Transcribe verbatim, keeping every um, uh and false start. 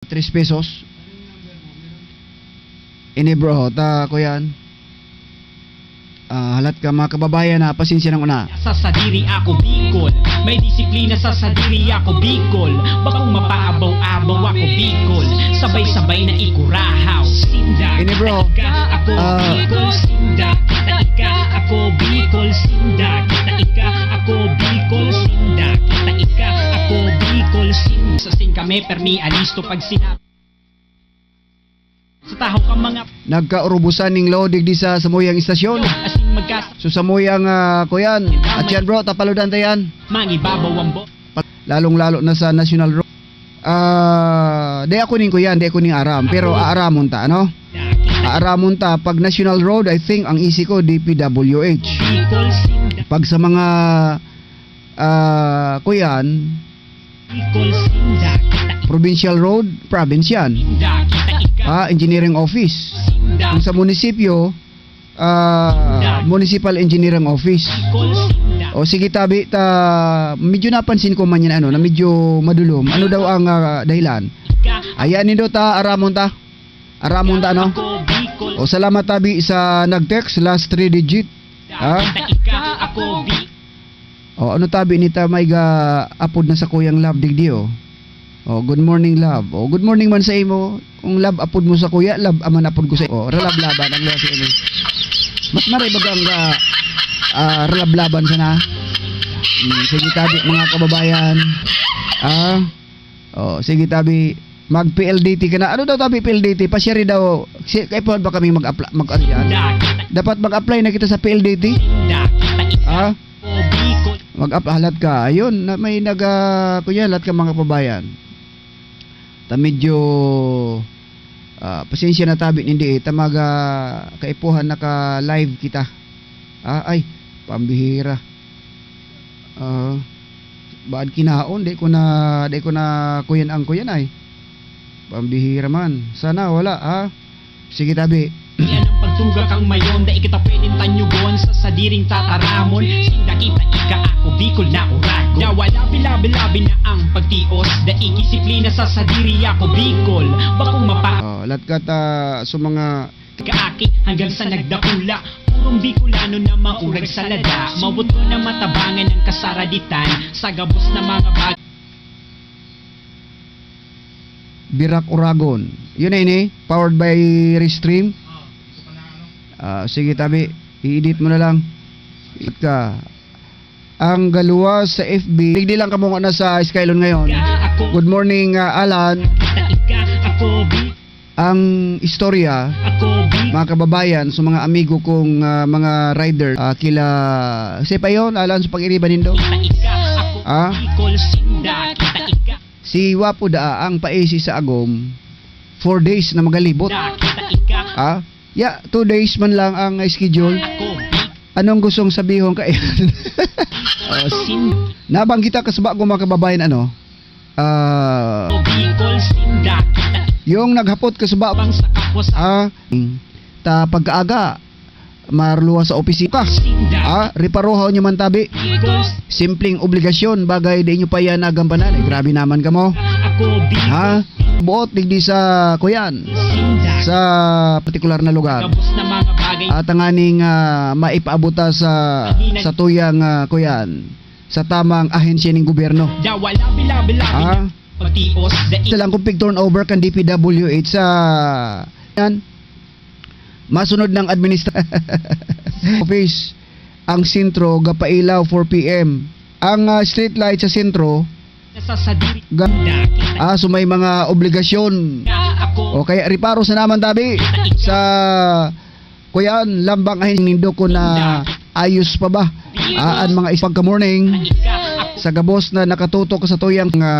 Tres pesos. Ini bro, ta kuyan. Ah, halat ka mga kababayan ha, pasensya nang una. Sa sadiri ako Bicol, may disiplina sa sadiri ako Bicol. Bakong mapaabaw-abaw ako Bicol, sabay-sabay na ikurahaw. Sinda Ini bro, kita ako ah, Bicol, sinda kita ika ako Bicol, sinda kita ika ako Bicol, sinda kita ika ako Bicol, sinda. Sa sin kami permi alisto pag sinabi. Sa tahaw ka mga nagkaurubusan ning load digdi sa samuyang istasyon. Asin magkas- So samuyang ah, kuyan. At yan bro, tapaludan ta yan. Mangibabaw ang bo. Lalong-lalo na sa National Road. Ah, di ako ning kuyan, di ako ning aram. Pero aaramon ta, ano? Aaramon ta pag National Road, I think ang isi ko D P W H. Bicol, sinda. Pag sa mga ah, kuyan, Bicol, sinda kita provincial road, province yan. Sinda kita ika. Ah, engineering office. Sinda. Kung sa munisipyo, ah, municipal engineering office. Bicol, sinda. O sige tabi ta, medyo napansin ko man yan ano, na medyo madulom. Ano daw ang ah, dahilan? Ika. Ayan nindo ta, aramon ta. Aramon ta, no? Ako Bicol. O salamat tabi sa nag-text, last three digit. Ha? Kita ika ako Bi- O ano tabi nita may ga apod na sa kuyang love digdi, o. O, good morning, love. O, good morning man sa imo. Kung love apod mo sa kuya, love aman apod ko sa imo. O, ralablaban ang love ini. Mas maray baga ang ga ah, ralablaban sana. Hmm, sige tabi mga kababayan. Ah, o, sige tabi. Mag P L D T ka na. Ano daw tabi P L D T? Pasyari daw. Si, kay pa ba kami mag-apply, mag-ano yan? Dapat mag-apply na kita sa P L D T. Ha? Mag-up halat ka. Ayun, na may naga kuya, halat ka mga kababayan. Ta medyo ah, pasensya na tabi nindi eh. Ta maga kaipuhan naka live kita. Ah, ay, pambihira. Ah, baad kinaon, di ko na, di ko na kuyan ang kuyan ay. Pambihira man. Sana wala, ha? Sige tabi. Yan ang pagtungga kang mayon, da ikita pwedeng tanyugon sa sadiring tataramon. Sinda kita ika ako Bicol na uragon. Dawa labi-labi-labi na ang pagtios, da ikisiplina sa sadiri ako Bicol. Bakong mapa- Oh, lahat ka ta sa mga kaaki hanggang sa nagdakula. Purong Bicolano na maurag sa lada. Mawot ko na matabangan ang kasaraditan sa gabos na mga bag- Birak Uragon. Yun na ini, powered by Restream. Ah, sige tabi, i-edit mo na lang. Ka. Ang galuwa sa F B, digdi lang kamo nga na sa Skylon ngayon. Good morning, ah, Alan. Ang istorya, mga kababayan, sa mga amigo kong ah, mga rider, ah, kila, si pa yun, Alan, sa pag-iriba nindo? Ah? Si Wapo daa ang paisi sa agom, four days na magalibot. Ah? Ya, two days man lang ang schedule. Anong gustong sabihon ka? Oh, sin- Nabang kita kasaba ko mga kababayan, ano? Ah, yung naghapot kasaba, ah, ta pagkaaga, marluwa sa opisina ka. Ah, reparohaw niya man tabi. Simpleng obligasyon, bagay di nyo pa yan nagampanan. Eh, grabe naman kamo. Ha? Buot, digdi sa kuyan. Sa partikular na lugar. At ang aning ah, maipaabuta sa, sa tuyang ah, kuyan. Sa tamang ahensya ning gobyerno. Ha? Sa lang kung pig-turnover kan D P W H sa yan. Masunod ng administra- office ang sentro gapailaw four P M. Ang ah, street light sa sentro ga- ah, so may mga obligasyon. O kaya reparo sa naman tabi sa kuyan, lambang ahin nindo ko na ayos pa ba? Ah, ang mga is- pagka-morning sa gabos na nakatutok sa tuyang nga